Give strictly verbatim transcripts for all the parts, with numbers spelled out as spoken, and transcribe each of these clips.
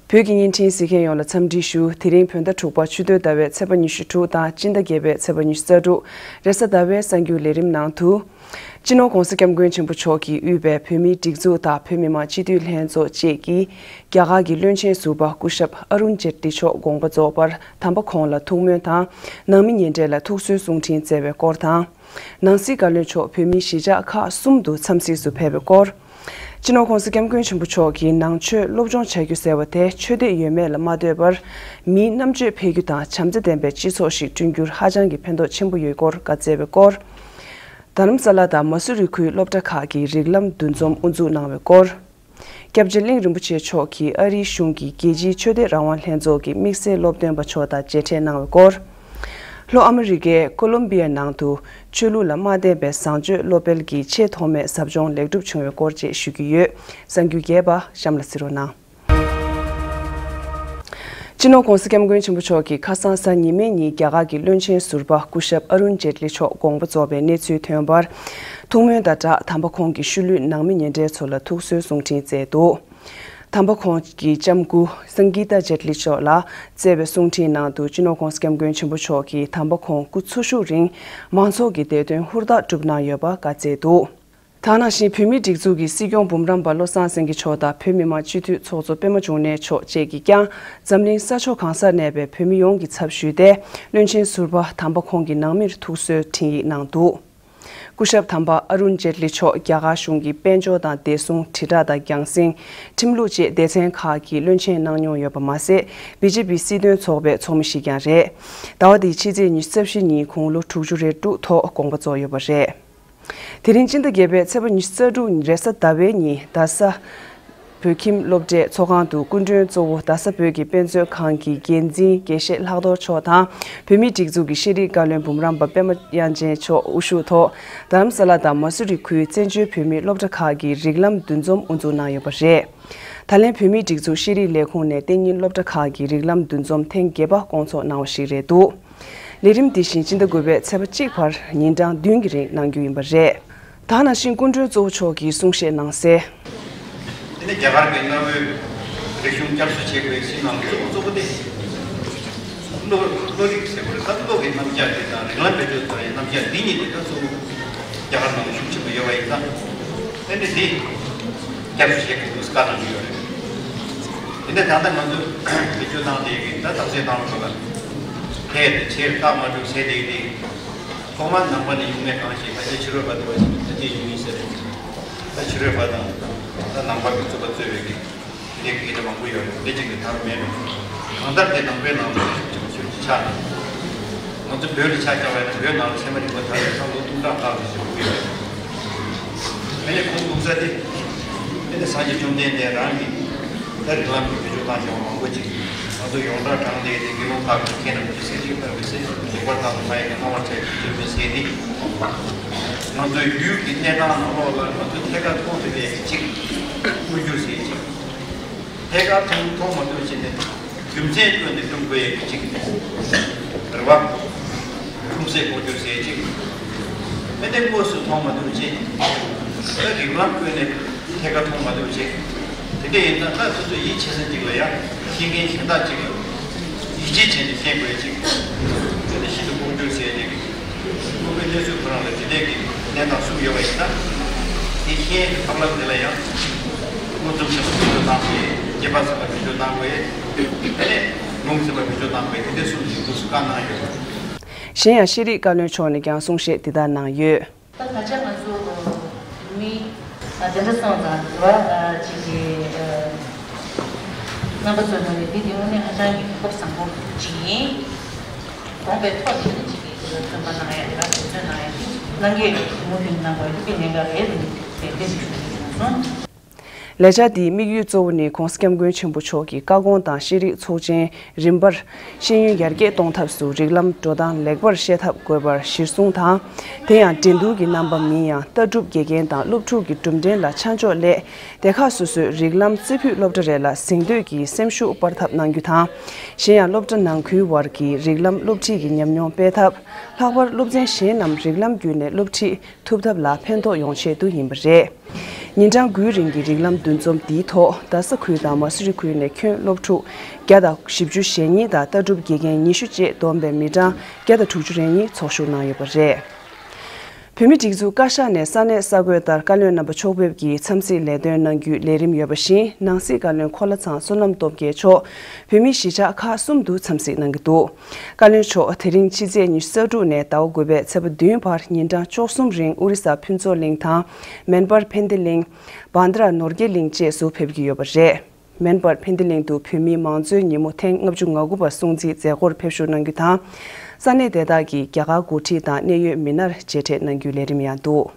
བོད་ཀྱི་བརྙན་འཕྲིན་གཟིགས་མཁན་ཡོངས་ལ་འཚམས་འདྲི་ཞུ། དེ་རིང་བོད་ཟླ་དྲུག་པ་ཆུ་སྟོན་ཟླ་བའི་ཚེས་པ་ཉི་ཤུ་དྲུག་དང་སྤྱི་ཟླ་བརྒྱད་པའི་ཚེས་པ་ཉི་ཤུ་རྩ་དྲུག་རེས་གཟའ་ཟླ་བའི་གསར་འགྱུར་ལས་རིམ་ནང་དུ། སྤྱི་ནོར་༧གོང་ས་༧སྐྱབས་མགོན་ཆེན་པོ་མཆོག་གིས་དབུས་པའི་བོད་མིའི་སྒྲིག་འཛུགས་དང་བོད་མི་མང་སྤྱི་འཐུས་ལྷན་ཚོགས་བཅས་ཀྱིས་རྒྱ་གར་གྱི་བློན་ཆེན་ཟུར་པ་སྐུ་ཞབས་ཨ་རུན་ཇེ་ཏི་ལི་མཆོག་དགོངས་པ་རྫོགས་པར་དམ་པ་ཁོང་ལ་ཐུགས་སྨོན་དང་ནང་མི་ཉེ་འབྲེལ་ལ་ཐུགས་གསོའི་གསུང་འཕྲིན་བསྩལ་བའི་སྐོར་དང་། ནང་སྲིད་བཀའ་བློན་མཆོག་བོད་མིའི་གཞིས་ཆགས་ཁག་གསུམ་དུ་འཚམས་གཟིགས་སུ་ཕེབས་པའི་སྐོར། སྤྱི་ནོར་༧གོང་ས་༧སྐྱབས་མགོན་ཆེན་པོ་མཆོག་གིས་ནང་ཆོས་སློབ་སྦྱོང་བྱ་རྒྱུ་ཟེར་བ་དེ་ཆོས་དད་ཡོད་མེད་ལ་མ་ལྟོས་པར། མིའི་རྣམ་དཔྱོད་འཕེལ་རྒྱུ་དང་བྱམས་བརྩེ་ལྡན་པའི་སྤྱི་ཚོགས་ཤིག་བསྐྲུན་རྒྱུར་ཧ་ཅང་གི་ཕན་ཐོགས་ཆེན་པོ་ཡོད་སྐོར་བཀའ་སྩལ་བའི་སྐོར། རྡ་རམ་ས་ལ་དང་མ་སུ་རི་ཁུལ་སློབ་གྲྭ་ཁག་གིས་རིགས་ལམ་འདུ་འཛོམས་དབུ་འཛུགས་གནང་བའི་སྐོར། སྐྱབས་རྗེ་གླིང་རིན་པོ་ཆེ་མཆོག་གིས་ཨ་རིའི་གཞུང་གི་རྒྱལ་སྤྱིའི་ཆོས་དད་རང་དབང་ལྷན་ཚོགས་ཀྱི་དམིགས་བསལ་སློབ་སྟོན་པ་མཆོག་དང་མཇལ་འཕྲད་གནང་བའི་སྐོར། ལྷོ་ཨ་མི་རི་ཀའི་ཀོ་ལོམ་བི་ཡ་ནང་དུ་ཆོས་ལུགས་ལ་མ་བརྟེན་པའི་བཟང་སྤྱོད་སློབ་སྤེལ་གྱི་ཆེས་ཐོག་མའི་ཟབ་སྦྱོང་ལེགས་གྲུབ་བྱུང་བའི་སྐོར་བཅས་ཞུ་རྒྱུ་ཡོད། གསར་འགྱུར་རྒྱས་པ་གཤམ་ལ་གཟིགས་རོགས་གནང་། སྤྱི་ནོར་༧གོང་ས་༧སྐྱབས་མགོན་ཆེན་པོ་མཆོག་གིས་ཁ་སང་གཟའ་ཉི་མའི་ཉིན་རྒྱ་གར་གྱི་བློན་ཆེན་ཟུར་པ་སྐུ་ཞབས་ཨ་རུན་ཇེ་ཏི་ལི་མཆོག་དགོངས་པ་རྫོགས་པའི་གནས་ཚུལ་ཐོན་པར། ཐུགས་སྨོན་དང་སྦྲགས་དམ་པ་ཁོང་གི་ཤུལ་ལུས་ནང་མི་ཉེ་འབྲེལ་ཚོ་ལ་ཐུགས་གསོའི་གསུང་འཕྲིན་བསྩལ་འདུག་དམ་པ་ཁོང་གི་ལྕམ་སྐུ་སངྒི་ཏཱ་ཇེ་ཏི་ལི་མཆོག་ལ་བསྩལ་བའི་གསུང་འཕྲིན་ནང་དུ། སྤྱི་ནོར་༧གོང་ས་༧སྐྱབས་མགོན་ཆེན་པོ་མཆོག་གིས་དམ་པ་ཁོང་སྐུ་འཚོ་བཞུགས་རིང་མང་ཚོགས་ཀྱི་བདེ་དོན་ཧུར་ཐག་བསྒྲུབས་གནང་ཡོད་པ་བཀའ་སྩལ་འདུག་ད་ག་ནང་བཞིན་བོད་མིའི་སྒྲིག་འཛུགས་ཀྱི་སྲིད་སྐྱོང་འབུམ་རམས་པ་བློ་བཟང་སེང་གེ་མཆོག་དང་བོད་མི་མང་སྤྱི་འཐུས་ཚོགས་གཙོ་པད་མ་འབྱུང་གནས་མཆོག་བཅས་ཀྱིས་ཀྱང་འཛམ་གླིང་ས་ཕྱོགས་གང་སར་གནས་པའི་བོད་མི་ཡོངས་ཀྱི་ཚབ་ཞུས་ཏེ། བློན་ཆེན་ཟུར་པ་དམ་པ་ཁོང་གི་ནང་མིར་ཐུགས་གསོའི་འཕྲིན་ཡིག་གནང་འདུག་སྐུ་ཞབས་དམ་པ་ཨ་རུན་ཇེ་ཏི་ལི་མཆོག་རྒྱ་གར་གཞུང་གི་དཔལ་འབྱོར་དང་བདེ་སྲུང་། དྲིལ་བསྒྲགས་དང་རྒྱང་སྲིང་། ཁྲིམས་ལུགས་བཅས་སྡེ་ཚན་ཁག་གི་བློན་ཆེན་གནང་མྱོང་ཡོད་པ་མ་ཟད། བི་ཇེ་པི་སྲིད་དོན་ཚོགས་པའི་ཚོགས་མི་ཞིག་ཀྱང་རེད། ཟླ་བ་འདིའི་ཕྱི་ཚེས་ཉི་ཤུ་རྩ་བཞི་ཉིན་དགུང་ལོ་དྲུག་ཅུ་རེ་དྲུག་ཐོག་དགོངས་པ་རྫོགས་ཡོད་པ་རེད། དེ་རིང་སྤྱི་ཟླ་བརྒྱད་པའི་ཚེས་པ་ཉི་ཤུ་རྩ་དྲུག་རེས་གཟའ་ཟླ་བའི་ཉིན། རྡ་ས་བོད་ཁྱིམ་སློབ་གྲྭའི་ཚོགས་ཁང་དུ་སྐུ་མགྲོན་གཙོ་བོ་རྡ་ས་བོད་ཀྱི་དཔེ་མཛོད་ཁང་གི་འགན་འཛིན་དགེ་བཤེས་ལྷག་རྡོར་མཆོག་དང་། བོད་མིའི་སྒྲིག་འཛུགས་ཀྱི་ཤེས་རིག་བཀའ་བློན་འབུམ་རམས་པ་པད་མ་དབྱངས་ཅན་མཆོག་དབུ་བཞུགས་ཐོག་རྡ་རམ་ས་ལ་དང་མ་སུ་རི་ཁུལ་བཙན་བྱོལ་བོད་མིའི་སློབ་གྲྭ་ཁག་གིས་རིགས་ལམ་འདུ་འཛོམས་དབུ་འཛུགས་གནང་ཡོད་པ་རེད། ད་ལན་བོད་མིའི་སྒྲིག་འཛུགས་ཤེས་རིག་ལས་ཁུངས་ནས་གཏན་ཉིན་སློབ་གྲྭ་ཁག་གི་རིགས་ལམ་འདུ་འཛོམས་ཐེངས་བརྒྱད་པ་སྐོང་ཚོགས་གནང་བ་ཞིག་རེད་འདུག་ལས་རིམ་འདི་བཞིན་སྤྱི་ཟླ་དགུ་པའི་ཚེས་པ་གཅིག་བར་ཉིན་གྲངས་བདུན་གྱི་རིང་གནང་རྒྱུ་ཡིན་པ་རེད། ད་ག་ནང་བཞིན་སྐུ་མགྲོན་གཙོ་བོ་མཆོག་གིས་གསུང་བཤད་གནང་གསལ། དེ་ནས་རྒྱ་གར་གྱི་གནའ་བོའི་རིག་གཞུང་བསྐྱར་གསོ་བྱེད་དགོས་ཞེས་གནང་བ་གཙོ་བོ་གཙོ་བོ་དེ། བློ་བློ་རིག་ཟེར་བ་རེད། ད་བློ་གི་རྣམ་གཞག་དེ་དང་རིགས་ལམ་བེད་སྤྱོད་གཏོང་ཡའི་རྣམ་གཞག་འདི་གཉིས་དེ་ད་གཙོ་བོ་རྒྱ་གར་ནང་ལ་ཤུགས་ཆེན་པོ་ཡོད་པ་ཡིན་ཙང་། དེ་ནས་འདི་བསྐྱར་གསོ་བྱེད་དགོས་ཀྱི་བཀའ་གནང་གི་ཡོད་རེད། དེ་ནས་ད་ལྟ་ང་ཚོས་བེད་སྤྱོད་བཏང་བསྡད་ཀྱི་ད་དག་ཆ་བཏང་བ་ལ་ཕལ་ཏེ་ཆེར་རྟགས་མ་གྲུབ་ཟེར་བསྡད་ཀྱི་དེ། ཐོག་མར་ནང་པ་ནས་ཡོང་མཁན་གང་ཞིག་ཕལ་ཆེར་ཕྱི་རོལ་པ་དང་ཕལ་ཆེར་ཡོང་ཡིན་ཟེར་རེད། ད་ཕྱི་རོལ་པ་དང་ད་ནང་པ་གི་རྩོད་པ་རྩོད་པའི་གི་དེ་འདྲའི་གི་དེ་མང་པོ་ཡོད་རེད། དེ་ཅིག་གི་ཐབས་མེད་རེད། གང་ལྟར་དེ་ནང་པའི་ནང་ལ་ཆོས་ཆོས་ཆགས་ནས་ང་ཚོ་བོད་ལ་ཆ་བཞག་པ་ཡིན་ན་བོད་ནང་ལ་ཚད་མ་རིག་པ་དར་བའི་ས་ལོ་སྟོང་ཕྲག་ལྷག་ཙམ་ཞིག་འགོར་ཡོད་རེད། དེ་ནས་ཁོང་འདུག་ས་དེ་དེ་ནས་སངས་རྒྱས་བཅོམ་ལྡན་འདས་རང་གིས་ད་རིགས་ལམ་གྱི་བེད་སྤྱོད་བཏང་བཞག་པ་མང་པོ་ཅིག་ང་ཚོ་ཡོངས་གྲགས་གྲངས་ལས་དེ་དགེ་སློང་ཁག་གི་མཁས་རྣམས་ཀྱི་སེམས་ཤུགས་ལྟར་བའི་སེམས་ཤུགས་ལེགས་པར་དང་དུ་མ་ཡིན་ན་སྣང་བར་བྱ་རྒྱུ་ཡོད་པའི་ཟེར་ཏེ། ང་ཚོའི་ཡུལ་གྱི་གནས་སྟངས་ནང་ལོགས་ལ་ང་ཚོ་ཐད་ཀར་མཐོང་ཐུབ་པའི་གཅིག་མངོན་གྱུར་ཟེར་གཅིག་ཐད་ཀར་མཐོང་མཐོང་མ་ཐུབ་ཕྱིན་ནས་རྒྱུ་མཚན་བཀོད་ནས་སྒྲུབ་དགོས་ཡ་གཅིག་རེད་བ། ཁུངས་སེ་ཁོག་གྱུར་ཟེར་གཅིག་མེ་མདའི་དངོས་སུ་མཐོང་མ་ཐུབ་ཕྱིན། ད་རིགས་ལམ་བཀོད་ནས་ཐད་ཀར་མཐོང་མ་ཐུབ་ཕྱིན། དེ་འདྲ་ཡིན་ན་ད་སོ་སོ་ཡིད་ཆེས་ས་གཅིག་ལ་ཡང་ཤེས་མཁན་གཞན་དག་གཅིག་ལ་ཡིད་ཆེས་བྱས་ནས་ཤེས་དགོས་ཡ་གཅིག་དེ་ནས་ཞི་བདེ་ཁོག་གྱུར་ཟེར་གཅིག་སློབ་དཔོན་གནས་ཚུལ་ཁོ་རང་ལ་དེ་འདྲའི་གི་གནས་སྟངས་གསུམ་ཡོད་པ་ཡིན་ན། དེ་ཤེས་ཡོན་གྱི་ཐབས་ལམ་དེ་ལ་ཡང་མངོན་འཛོམས་ཆེན་པོ་བེད་སྤྱོད་གནང་དགོས། སྐྱེས་པ་ཚང་མ་བེད་སྤྱོད་གནང་དགོས། དེ་ནས་ལུང་ཚན་པ་བེད་སྤྱོད་གནང་དགོས། དེ་འདྲའི་གསུམ་གྱི་འདུག་སེ་བཀའ་གནང་ཡོད། གཞན་ཡང་ཤེས་རིག་བཀའ་བློན་མཆོག་ནས་ཀྱང་གསུང་བཤད་འདི་ལྟར་གནང་ཡོད། ད་ད་ཆ་ང་ཚོ་མི་དེ་འདྲ་སོང་ཙང་དེ་བ་ཅིག་གི་རྣམ་པ་ཚོའི་ངོས་ནས་འདི་དེ་དངོས་གནས་ཧ་ཅང་གི་གོ་སྐབས་བཟང་པོ་ཅིག་ཡིན། དགོངས་པའི་ཐོག་ནས་ཅིག་གི་བརྩོན་པ་གནང་ཡ་རེད། འབད་བརྩོན་གནང་ཡ་གནང་གི་ཡོད། མུ་མཐུད་གནང་དགོས་ཡ་དེ་ནན་པ་རེད། དེ་དེ་ཞུ་རྒྱུ་ཡིན་སོང་། ལས་འཆར་འདིའི་དམིགས་ཡུལ་གཙོ་བོ་ནི་༧གོང་ས་༧སྐྱབས་མགོན་ཆེན་པོ་མཆོག་གི་བཀའ་དགོངས་དང་ཤེས་རིག་ཚོགས་ཆེན་རིམ་པར་ཤེས་ཡོན་ཡར་རྒྱས་གཏོང་ཐབས་སུ་རིགས་ལམ་འགྲོ་སྟངས་ལེགས་པར་ཤེས་ཐབས་དགོས་པར་གཞིར་བཟུང་དང་། དེ་ཡང་འགྲན་བསྡུར་གྱི་རྣམ་པ་མིན་ཡང་ལྟ་གྲུབ་དགེ་རྒན་དང་སློབ་ཕྲུག་གི་གྲུབ་འབྲས་ལ་ཆ་འཇོག་སླད། སྡེ་ཁག་སོ་སོའི་རིགས་ལམ་རྩེ་ཕུད་སློབ་གྲྭ་རེ་ལ་གཟེངས་བསྟོད་ཀྱི་སེམས་ཤུགས་སྤར་ཐབས་གནང་རྒྱུ་དང་། གཞན་ཡང་སློབ་གྲྭ་ནང་ཁུལ་བར་གྱི་རིགས་ལམ་སློབ་ཁྲིད་ཀྱི་ཉམས་མྱོང་སྤེལ་ཐབས། ལྷག་པར་སློབ་ཚན་གཞན་རྣམས་རིགས་ལམ་བརྒྱུད་ནས་སློབ་ཁྲིད་ཐུབ་ཐབས་ལ་ཕན་ཐོགས་ཡོང་ཆེད་དུ་ཡིན་པ་རེད། ཉིན་གྲངས་དགུའི་རིང་གི་རིགས་ལམ་འདུ་འཛོམས་འདིའི་ཐོག་རྡ་ས་ཁུལ་དང་མ་སུ་རི་ཁུལ་ནས་ཁྱོན་སློབ་ཕྲུག་བརྒྱ་དང་བཞི་བཅུ་ཞེ་གཉིས་དང་ལྟ་གྲུབ་དགེ་རྒན་ཉི་ཤུ་བཅས་བསྡོམས་པའི་མི་གྲངས་བརྒྱ་དང་དྲུག་ཅུ་རེ་གཉིས་ཚོགས་ཞུགས་གནང་ཡོད་པ་རེད། བོད་མིའི་སྒྲིག་འཛུགས་བཀའ་ཤག་ནས་ས་གནས་གསར་འགོད་ལྟར་བཀའ་བློན་རྣམ་པ་ཕྱོགས་ཕེབས་ཀྱིས་འཚམས་གཟིགས་ལས་དོན་གནང་རྒྱུའི་ལས་རིམ་ཡོད་པ་བཞིན། ནང་སྲིད་བཀའ་བློན་འཁོར་ལྷ་ཚང་བསོད་ནམས་སྟོབས་རྒྱལ་མཆོག་བོད་མིའི་གཞིས་ཆགས་ཁག་གསུམ་དུ་འཚམས་གཟིགས་གནང་གི་འདུག་བཀའ་བློན་མཆོག་དེ་རིང་ཕྱི་ཚེས་ཉི་ཤུ་རྩ་དྲུག་ནས་ཟླ་བ་དགུ་པའི་ཚེས་པ་བདུན་བར་ཉིན་གྲངས་བཅུ་གསུམ་རིང་ཨོ་རི་ས་ཕུན་ཚོགས་གླིང་དང་། མེན་པར་ཕན་བདེ་གླིང་། བྷན་དྲ་ནོར་གྱི་གླིང་བཅས་སུ་ཕེབས་ཀྱི་ཡོད་པ་རེད། མེན་པར་ཕན་བདེ་གླིང་དུ་བོད་མིའི་མང་གཙོའི་ཉིན་མོ་ཐེངས་ལྔ་བཅུ་ང་དགུ་པ་སྲུང་བརྩིའི་མཛད་སྒོར་ཕེབས་ཞུགས་གནང་རྒྱུ་དང་། ས་གནས་དེ་དག་གི་རྒྱ་གར་འགོ་ཁྲིད་དང་གནད་ཡོད་མི་སྣར་མཇལ་འཕྲད་གནང་རྒྱུའི་ལས་རིམ་ཡང་འདུག་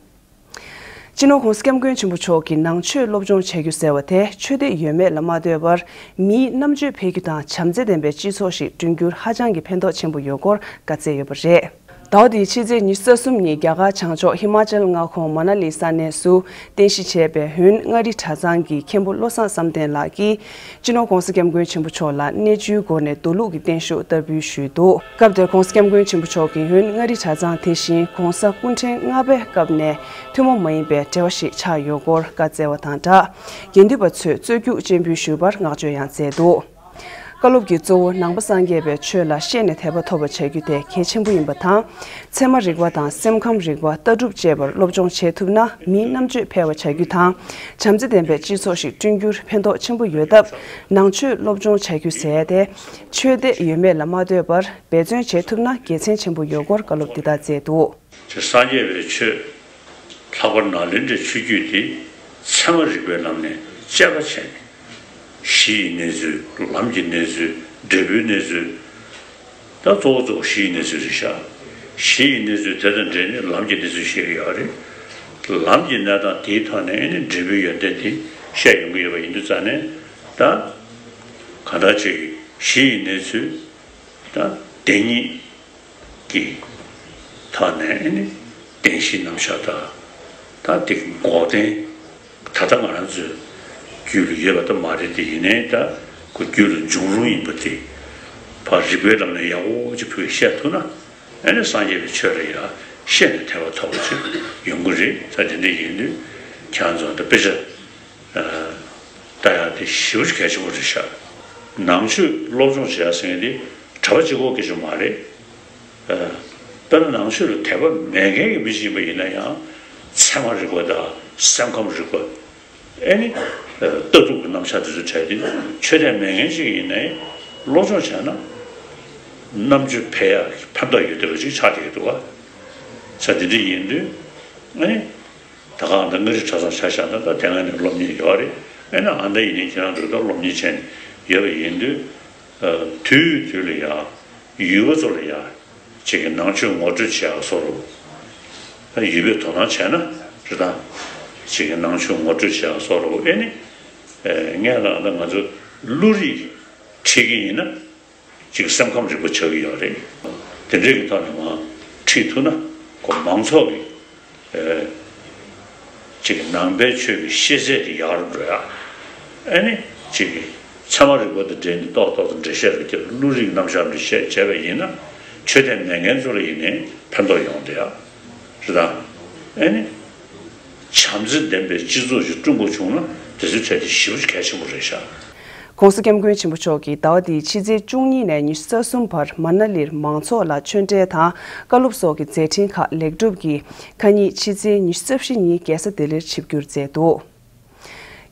སྤྱི་ནོར་༧གོང་ས་༧སྐྱབས་མགོན་ཆེན་པོ་མཆོག་གིས་ནང་ཆོས་སློབ་སྦྱོང་བྱ་རྒྱུ་ཟེར་བ་དེ་ཆོས་དད་ཡོད་མེད་ལ་མ་ལྟོས་པར་མིའི་རྣམ་དཔྱོད་འཕེལ་རྒྱུ་དང་བྱམས་བརྩེ་ལྡན་པའི་སྤྱི་ཚོགས་ཤིག་བསྐྲུན་རྒྱུར་ཧ་ཅང་གི་ཕན་ཐོགས་ཆེན་པོ་ཡོད་སྐོར་བཀའ་སྩལ་ཡོད་པ་རེད། ཟླ་བ་འདིའི་ཕྱི་ཚེས་ཉི་ཤུ་རྩ་གསུམ་ཉིན་རྒྱ་གར་བྱང་ཕྱོགས་ཧི་མ་ཅལ་མངའ་ཁོངས་མ་ན་ལི་ས་གནས་སུ་རྟེན་གཞི་བྱས་པའི་ཧུན་མངའ་རིས་གྲྭ་ཚང་གི་མཁན་པོ་བློ་བཟང་བསམ་གཏན་ལགས་ཀྱིས། སྤྱི་ནོར་༧གོང་ས་༧སྐྱབས་མགོན་ཆེན་པོ་མཆོག་ལ་གནས་ཆུའི་སྒོ་ནས་རྡོ་ལུག་གི་བརྟན་བཞུགས་བསྟར་འབུལ་ཞུས་འདུག་སྐབས་དེར་༧གོང་ས་༧སྐྱབས་མགོན་ཆེན་པོ་མཆོག་གིས་ཧུན་མངའ་རིས་གྲྭ་ཚང་དེ་བཞིན་༧གོང་ས་སྐུ་ཕྲེང་ལྔ་པའི་སྐབས་ནས་ཐུན་མོང་མ་ཡིན་པའི་འབྲེལ་བ་ཞིག་ཆགས་ཡོད་སྐོར་བཀའ་སྩལ་བ་དང་སྦྲགས། དགེ་འདུན་པ་ཚོས་རྩོད་རྒྱུགས་སྤྱན་འབུལ་ཞུས་པར་བསྔགས་བརྗོད་ཡང་མཛད་འདུག་བཀའ་སློབ་ཀྱི་གཙོ་བོ་ནང་པ་སངས་རྒྱས་པའི་ཆོས་ལ་ཤེས་ནས་དད་པ་ཐོབ་པ་བྱ་རྒྱུ་དེ་གལ་ཆེན་པོ་ཡིན་པ་དང་། ཚད་མ་རིག་པ་དང་སེམས་ཁམས་རིག་པ་ལྟ་གྲུབ་བཅས་པར་སློབ་སྦྱོང་བྱེད་ཐུབ་ན་མིའི་རྣམ་དཔྱོད་འཕེལ་བ་བྱ་རྒྱུ་དང་། བྱམས་བརྩེ་ལྡན་པའི་སྤྱི་ཚོགས་ཤིག་བསྐྲུན་རྒྱུར་ཕན་ཐོགས་ཆེན་པོ་ཡོད་སྟབས། ནང་ཆོས་སློབ་སྦྱོང་བྱ་རྒྱུ་ཟེར་ཡ་དེ་ཆོས་དད་ཡོད་མེད་ལ་མ་ལྟོས་པར་འབད་བརྩོན་བྱེད་ཐུབ་ན་དགེ་མཚན་ཆེན་པོ་ཡོད་སྐོར་བཀའ་སློབ་འདི་ལྟར་སྩལ་འདུག་དེ་སངས་རྒྱས་པའི་ཆོས། ལྷག་པར་ནཱ་ལེནྡྲའི་ཆོས་བརྒྱུད་དེ་ཚད་མ་རིག་པའི་ལམ་ནས་དཔྱད་པ་བྱས་ནས། གཞི་ཡི་གནས་ཚུལ། ལམ་གྱི་གནས་ཚུལ། འབྲས་བུའི་གནས་ཚུལ། ད་གཙོ་བོ་གཙོ་བོ་གཞི་ཡི་གནས་ཚུལ་རེད་ཤག་གཞི་ཡི་གནས་ཚུལ་དེ་དང་འབྲེལ་ནས་ལམ་གྱི་གནས་ཚུལ་བཤད་ཀྱི་ཡོད་རེད། ལམ་གྱི་གནས་སྟངས་དེའི་ཐོག་ནས་ཨེ་ནི་འབྲས་བུའི་ཡོན་ཏན་དེ་བཤད་ཡོང་གི་ཡོད་པ་ཡིན་དུས་ཙང་ནས། ད་གང་འདྲ་ཅིག་གཞི་ཡི་གནས་ཚུལ། ད་བདེན་གཉིས་ཀྱི་ཐོག་ནས་ཨེ་ནི་བདེན་བཞིའི་རྣམ་གཞག་དང་། ད་དེ་གི་འགོག་བདེན། ད་ལྟ་ང་རང་ཚོའི་རྒྱུད་ལ་ཡོད་པ་ད་མ་རེད་དེ། ཡིན་ནའི་ད་ཁོ་རྒྱུད་ལ་འབྱུང་རུང་ཡིན་པ་དེ་ཕར་རིགས་པའི་ལམ་ནས་ཡག་པོ་ཅིག་ཕུལ་བཤད་ཐུབ་ན། ཨ་ནི་སངས་རྒྱས་པའི་ཆོས་ལ་ཡང་ཤེས་ནས་དད་པ་ཐོབ་པ་ཅིག་ཡོང་གི་རེད། ད་དེ་འདྲ་ཡིན་དུས་ཁྱེད་རང་ཚོ་ད་དཔེ་ཆ་ལྟ་ཡག་དེ་ཞེ་པོ་ཅིག་གལ་ཆེན་པོ་རེད་ཤག་ནང་ཆོས་སློབ་སྦྱོང་བྱེད་ཡག་ཟེར་མཁན་དེ་གྲྭ་པ་གཅིག་པོ་སྐད་ཆ་མ་རེད། དཔེར་ན་ནང་ཆོས་ལ་དད་པ་མེད་མཁན་གྱི་མི་ཞིག་ཡིན་པ་ཡིན་ན་ཡང་། ཚད་མ་རིག་པ་དང་སེམས་ཁམས་རིག་པ། ཨེ་ནི། ལྟ་གྲུབ་ཀྱི་རྣམ་གཞག་དེ་ཚོ་བྱས་ཏེ་ཆོས་དད་མེད་མཁན་ཞིག་ཡིན་ནའི་སློབ་སྦྱོང་བྱས་ན། རྣམ་དཔྱོད་འཕེལ་ཡག་གི་ཕན་ཐོགས་ཡོད་བསྡད་པ་ཅིག་ཆགས་བསྡད་ཀྱི་འདུག་བ། ས་དེ་འདྲ་ཡིན་དུས། ཨེ་ནི། ད་གང་ལྟར་མངའ་རིས་གྲྭ་ཚང་ཆ་བཞག་ན་ད་དེ་སྔ་ནས་སློབ་གཉེར་ཡོད་རེད། ཨེ་ནི་ཨ་མདའ་ཡིན་ནའི་ཁྱེད་རང་ཚོ་ད་སློབ་གཉེར་བྱས་ནས་ཡོད་པ་ཡིན་དུས། དུས་དུས་ལ་ཡ། ཡུལ་པ་ཚོ་ལ་ཡ། ཅིག་གི་ནང་ཆོས་ངོ་སྤྲོད་བྱེད་ཡག་བཟོ་འདྲ། ཡུལ་པས་དོ་སྣང་བྱས་ན་རེད་ད། ཅིག་གི་ནང་ཆོས་ངོ་སྤྲོད་བྱེད་ཡག་བཟོ་འདྲ། ཨེ་ནི། ངས་ལབ་ན་ང་ཚོ་བློ་རིག་ཁྲིད་ཀྱི་ཡིན་ན། ཅིག་སེམས་ཁམས་རིག་པ་ཆགས་ཀྱི་ཡོད་རེད། དེ་འདྲའི་གི་ཐོག་ནས་མར་ཁྲིད་ཐུབ་ན་ཁོ་མང་ཚོགས་ཀྱི། ཅིག་ནང་པའི་ཆོས་ཀྱི་ཤེས་ཚད་དེ་ཡར་འགྲོ་ཡ། ཨེ་ནི། ཅིག་ཚད་མ་རིག་པ་དང་འབྲེལ་ནས་ཏོག་ཏོག་ཙམ་འགྲེལ་བཤད་རེ་བརྒྱབ། བློ་རིག་རྣམ་གཞག་རེ་བཤད་བྱས་པ་ཡིན་ན། ཆོས་དད་མེད་མཁན་ཚོ་ལ་ཡིན་ནའི་ཕན་ཐོགས་ཡོང་བསྡད་ཡ། རེད་ད། ཨེ་ནི། བྱམས་བརྩེ་ལྡན་པའི་སྤྱི་ཚོགས་ཤིག་བསྐྲུན་དགོས་བྱུང་ན་དེ་ཚོའི་གྲས་དེ་ཞེ་པོ་ཅིག་གལ་ཆེན་པོ་རེད་ཤག ༸གོང་ས་༸སྐྱབས་མགོན་ཆེན་པོ་མཆོག་གིས་ཟླ་བ་འདིའི་ཕྱི་ཚེས་བཅུ་གཉིས་ནས་ཉི་ཤུ་རྩ་གསུམ་བར་མ་ན་ལིར་མང་ཚོགས་ལ་ཆོས་འབྲེལ་དང་བཀའ་སློབ་སོགས་ཀྱི་མཛད་འཕྲིན་ཁག་ལེགས་གྲུབ་ཀྱིས། ཁ་ཉིན་ཕྱི་ཚེས་ཉི་ཤུ་རྩ་བཞི་ཉིན་རྒྱལ་ས་ལྡི་ལིར་ཆིབས་བསྒྱུར་མཛད་འདུག་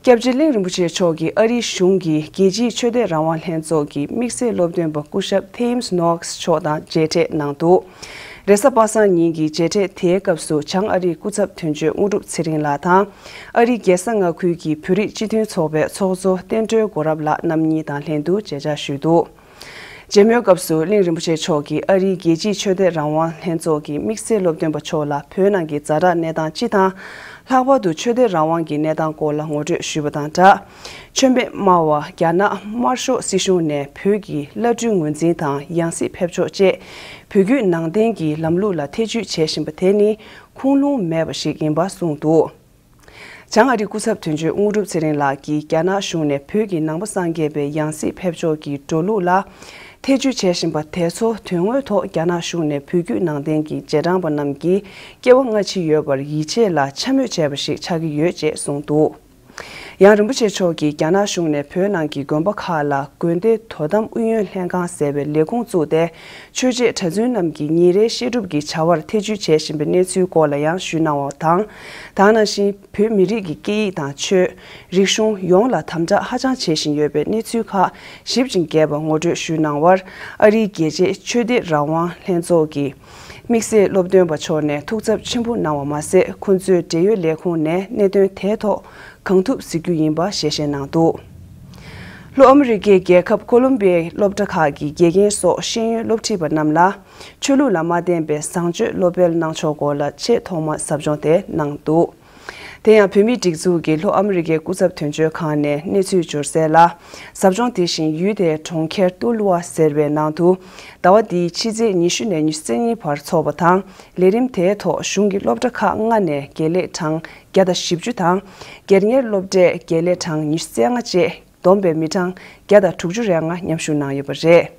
སྐྱབས་རྗེ་གླིང་རིན་པོ་ཆེ་མཆོག་གིས་ཨ་རིའི་གཞུང་གི་རྒྱལ་སྤྱིའི་ཆོས་དད་རང་དབང་ལྷན་ཚོགས་ཀྱི་དམིགས་བསལ་སློབ་སྟོན་པ་སྐུ་ཞབས་ཐེམ་སི་ནོག་སི་མཆོག་དང་མཇལ་འཕྲད་གནང་འདུག་རེས་གཟའ་པ་སངས་ཉིན་གྱི་མཇལ་འཕྲད་དེའི་སྐབས་སུ་བྱང་ཨ་རིའི་སྐུ་ཚབ་དོན་གཅོད་དངོས་གྲུབ་ཚེ་རིང་ལགས་དང་། ཨ་རིའི་རྒྱལ་ས་མངའ་ཁུལ་གྱི་བོད་རིགས་སྤྱི་མཐུན་ཚོགས་པའི་ཚོགས་གཙོ་བསྟན་སྒྲོལ་གོ་རབ་ལགས་རྣམ་གཉིས་དང་ལྷན་དུ་མཇལ་བཅར་ཞུས་འདུག་མཇལ་མོལ་སྐབས་སུ་གླིང་རིན་པོ་ཆེ་མཆོག་གིས་ཨ་རིའི་རྒྱལ་སྤྱིའི་ཆོས་དད་རང་དབང་ལྷན་ཚོགས་ཀྱི་དམིགས་བསལ་སློབ་སྟོན་པ་མཆོག་ལ་བོད་ནང་གི་ཛ་དྲག་གནས་སྟངས་སྤྱི་དང་། ལྷག་པར་དུ་ཆོས་དད་རང་དབང་གི་གནས་སྟངས་སྐོར་ལ་ངོ་སྤྲོད་ཞུས་པ་དང་སྦྲགས། མཆོད་མེ་དམར་བ། རྒྱ་ནག་དམར་ཤོག་སྲིད་གཞུང་ནས་བོད་ཀྱི་བླ་སྤྲུལ་ངོས་འཛིན་དང་ཡང་སྲིད་ཕེབས་ཕྱོགས་བཅས། བོད་བརྒྱུད་ནང་བསྟན་གྱི་ལམ་ལུགས་ལ་ཐེ་ཇུས་བྱེད་བཞིན་པ་དེ་ནི་ཁུངས་ལུང་མེད་པ་ཞིག་ཡིན་པ་གསུངས་འདུག་བྱང་ཨ་རིའི་སྐུ་ཚབ་དོན་གཅོད་དངོས་གྲུབ་ཚེ་རིང་ལགས་ཀྱིས་རྒྱ་ནག་གཞུང་ནས་བོད་ཀྱི་ནང་པ་སངས་རྒྱས་པའི་ཡང་སྲིད་ཕེབས་ཕྱོགས་ཀྱི་འགྲོ་ལུགས་ལ། ཐེ་བྱུས་བྱེད་བཞིན་པ་དེ་ཚོ་དོན་དངོས་ཐོག་རྒྱ་ནག་གཞུང་ནས་བོད་བརྒྱུད་ནང་བསྟན་གྱི་རྗེས་འབྲང་པ་རྣམས་ཀྱི་སྐྱེ་བ་སྔ་ཕྱི་ཡོད་པར་ཡིད་ཆེས་ལ་འཕྱ་སྨོད་བྱས་པ་ཞིག་ཆགས་ཀྱི་ཡོད་ཅེས་གསུངས་འདུག། ཡང་རིན་པོ་ཆེ་མཆོག་གིས་རྒྱ་ནག་གཞུང་ནས་བོད་ནང་གི་དགོན་པ་ཁག་ལ་དགོན་སྡེ་དོ་དམ་ཨུ་ཡོན་ལྷན་ཁང་ཟེར་བའི་ལས་ཁུངས་བཙུགས་ཏེ། ཆོས་བྱེད་གྲྭ་བཙུན་རྣམས་ཀྱི་ཉིན་རེའི་བཤད་སྒྲུབ་ཀྱི་བྱ་བར་ཐེ་བྱུས་བྱེད་བཞིན་པའི་གནས་ཚུལ་སྐོར་ལ་ཡང་ཞུས་གནང་བ་དང་། ད་ག་ནང་བཞིན་བོད་མི་རིགས་ཀྱི་སྐད་ཡིག་དང་ཆོས། རིག་གཞུང་ཡོངས་ལ་དམ་དྲག་ཧ་ཅང་བྱེད་བཞིན་ཡོད་པའི་གནས་ཚུལ་ཁག་ཞིབ་ཅིང་རྒྱས་པ་ངོ་སྤྲོད་ཞུས་གནང་བར། ཨ་རིའི་རྒྱལ་སྤྱིའི་ཆོས་སྡེ་རང་དབང་ལྷན་ཚོགས་ཀྱི་དམིགས་བསལ་སློབ་སྟོན་པ་མཆོག་ནས་ཐུགས་འཚབ་ཆེན་པོ་གནང་བ་མ་ཟད། ཁོང་ཚོའི་འབྲེལ་ཡོད་ལས་ཁུངས་ནས་གནད་དོན་དེའི་ཐོག་གང་ཐུབ་གཟིགས་རྒྱུ་ཡིན་པ་ཞལ་བཞེས་གནང་འདུག། ལྷོ་ཨ་མི་རི་ཀའི་རྒྱལ་ཁབ་ཀོ་ལོམ་བི་ཡའི་སློབ་གྲྭ་ཁག་གི་དགེ་རྒན་སོགས་ཤེས་ཡོན་སློབ་ཁྲིད་པ་རྣམས་ལ། ཆོས་ལུགས་ལ་མ་བརྟེན་པའི་བཟང་སྤྱོད་སློབ་སྤེལ་གནང་ཕྱོགས་སྐོར་ལ་ཆེས་ཐོག་མ་ཟབ་སྦྱོང་དེ་གནང་འདུག། དེ་ཡང་བོད་མིའི་སྒྲིག་འཛུགས་ཀྱི་ལྷོ་ཨ་མི་རི་ཀའི་སྐུ་ཚབ་དོན་གཅོད་ཁང་ནས་གནས་ཚུལ་འབྱོར་གསལ་ལ། ཟབ་སྦྱོང་དེ་བཞིན་ཡུལ་དེའི་གྲོང་ཁྱེར་ཏུལ་ཝ་ཟེར་བའི་ནང་དུ། ཟླ་བ་འདིའི་ཕྱི་ཚེས་ཉི་ཤུ་ནས་ཉི་ཤུ་རྩ་གཉིས་བར་འཚོགས་པ་དང་། ལས་རིམ་དེའི་ཐོག་གཞུང་གི་སློབ་གྲྭ་ཁག་ལྔ་ནས་དགེ་ལས་གྲངས་བརྒྱ་དང་བཞི་བཅུ་དང་། སྒེར་གཉེར་སློབ་གྲྭས་དགེ་ལས་གྲངས་ཉི་ཤུ་རྩ་ལྔ་བཅས། བསྡོམས་པའི་མི་གྲངས་བརྒྱ་དང་དྲུག་ཅུ་རེ་ལྔ་མཉམ་ཞུགས་གནང་ཡོད་པ་རེད།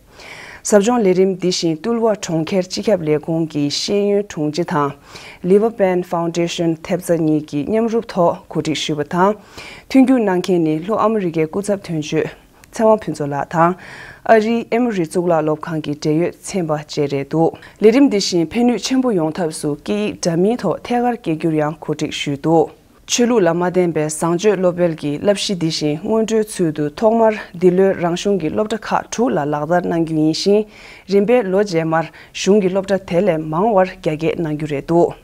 ཟབ་སྦྱོང་ལས་རིམ་འདི་བཞིན་ཏུལ་ཝ་གྲོང་ཁྱེར་སྤྱི་ཁྱབ་ལས་ཁུངས་ཀྱི་ཤེས་ཡོན་དྲུང་ཆེ་དང་། Liverpan Foundation ཐེབས་རྩ་གཉིས་ཀྱིས་མཉམ་རུབ་ཐོག་གོ་སྒྲིག་ཞུས་པ་དང་། མཐུན་འགྱུར་གནང་མཁན་ནི་ལྷོ་ཨ་མི་རི་ཀའི་སྐུ་ཚབ་དོན་གཅོད་ཚེ་དབང་ཕུན་ཚོགས་ལགས་དང་། ཨ་རིའི་ཨེ་མོ་རི་གཙུག་ལག་སློབ་ཁང་གི་འབྲེལ་ཡོད་ཚན་པ་བཅས་རེད་འདུག། ལས་རིམ་འདི་བཞིན་ཕན་ནུས་ཆེན་པོ་ཡོང་ཐབས་སུ་སྐད་ཡིག་འདྲ་མིན་ཐོག་ཐད་ཀར་སྐད་སྒྱུར་ཡང་གོ་སྒྲིག་ཞུས་འདུག། ཆོས་ལུགས་ལ་མ་བརྟེན་པའི་བཟང་སྤྱོད་སློབ་སྤེལ་གྱི་བསླབ་གཞི་འདི་བཞིན་སྔོན་འགྲོའི་ཚུལ་དུ་ཐོག་མར་འདི་ལོའི་རང་གཞུང་གི་སློབ་གྲྭ་ཁག་དྲུག་ལ་ལག་བསྟར་གནང་རྒྱུ་ཡིན་ཞིང་། རིམ་པས་ལོ་རྗེས་མར་གཞུང་གི་སློབ་གྲྭ་དེ་ལས་མང་བར་རྒྱ་སྐྱེད་གནང་རྒྱུ་རེད་འདུག།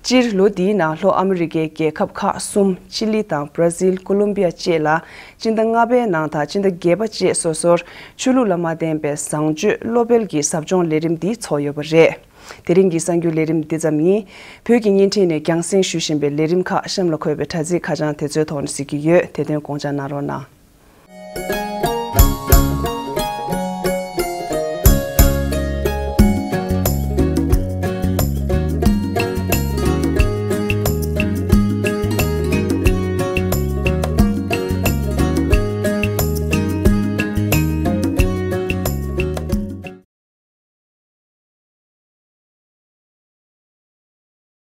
སྤྱིར་ལོ་འདིའི་ནང་ལྷོ་ཨ་མི་རི་ཀའི་རྒྱལ་ཁབ་ཁག་གསུམ་ཅི་ལི་དང་བྷ་ར་ཟིལ། ཀོ་ལོམ་བི་ཡ་བཅས་ལ་སྤྱི་ཟླ་ལྔ་པའི་ནང་དང་སྤྱི་ཟླ་བརྒྱད་པ་བཅས་སོ་སོར་ཆོས་ལུགས་ལ་མ་བརྟེན་པའི་བཟང་སྤྱོད་སློབ་སྤེལ་གྱི་ཟབ་སྦྱོང་ལས་རིམ་འདི་ཚོགས་ཡོད་པ་རེད། དེ་རིང་གི་གསར་འགྱུར་ལས་རིམ་འདི་ཙམ་ཡིན། བོད་ཀྱི་བརྙན་འཕྲིན་ནས་རྒྱང་སྲིང་ཞུ་བཞིན་པའི་ལས་རིམ་ཁག་གཤམ་ལ་འཁོད་པའི་དྲ་ཚིགས་ཁ་བྱང་དེ་ཚོའི་ཐོག་ནས་གཟིགས་རྒྱུ་ཡོད། དེ་དོན་དགོངས་འཇགས་གནང་རོགས་གནང་།